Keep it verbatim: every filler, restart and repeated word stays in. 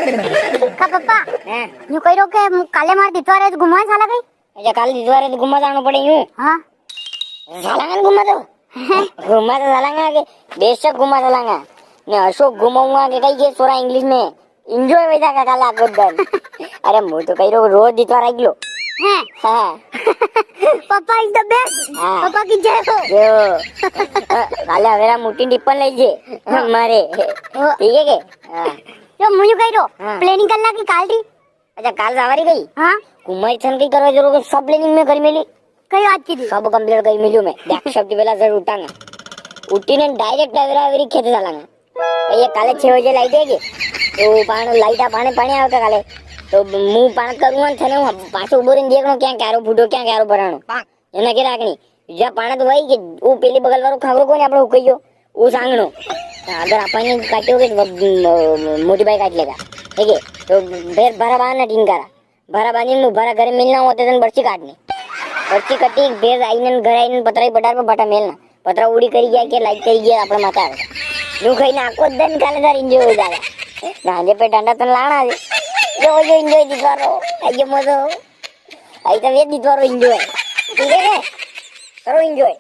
का पप्पा, हैं? यूं कई रो के काले मार दितवार है तो घुमवा साला कई? अच्छा, काले दितवार है तो घुमवा जाणो पड़े यूं? हाँ। साला कन घुमवा तो? घुमवा तो साला के, बेशक घुमवा साला। ने अशोक घुमाऊंगा के कई के सोरा English में enjoy वई जागा काले आखो दन। अरे, मूं तो कई रो रोज दितवार आई लो। हैं? हाँ। पप्पा is the best। हाँ। पप्पा की जय हो। जय हो। हाँ, काले हवेरा मोटी टिप्पण लई जे। हाँ। मारे। हाँ। ठीक है के? हाँ। यो मूं यूं कई रो, हाँ। Planning कर ला की काल री। अच्छा, काल सवारी गई? हाँ। कुमारी थन की करवा जरूर, सब planning में करी मेली। कई बात की थी? सब complete करी मेल्यो मैं। देख, सब वेला जरूर उठांगा। उठी ने direct हवेरा हवेरी खेते चलांगा। ये काले छह बजे light है के? तो पाण, light आ पाणे, पाणे आवे काले। तो मूं पाण करूंगा ने थने हूं पाछो उबो रहीने देखणो, क्या क्यारो फूटो, क्या क्यारो भराणो। एना के राखणी, जा पाणत वई के वो पेली बगल वारो खावरो कोनी आपणो हुकई गयो, वो सांगणो। अगर आपणे काट्यो के ब-, म-, मोटी बाई काट लेगा, ठीक है? तो फेर भरा बांधना टीन कारा, भरा बांधी ने भरा घरे मेलना होते तन बरसी काटनी। बरसी कटी, फेर आई ने घरे आई ने पतरा ही पटार पे बटा मेलना, पतरा उड़ी करी गया के लाइट करी गया आपणे माथा। यूं कई ने आखो दन काले तार enjoy हो जाएगा। ना जे पे डंडा तन लाना है, जो जो enjoy दिखा रो, ये मजो। आई तो वे दितवारो enjoy। ठीक है रे? करो enjoy।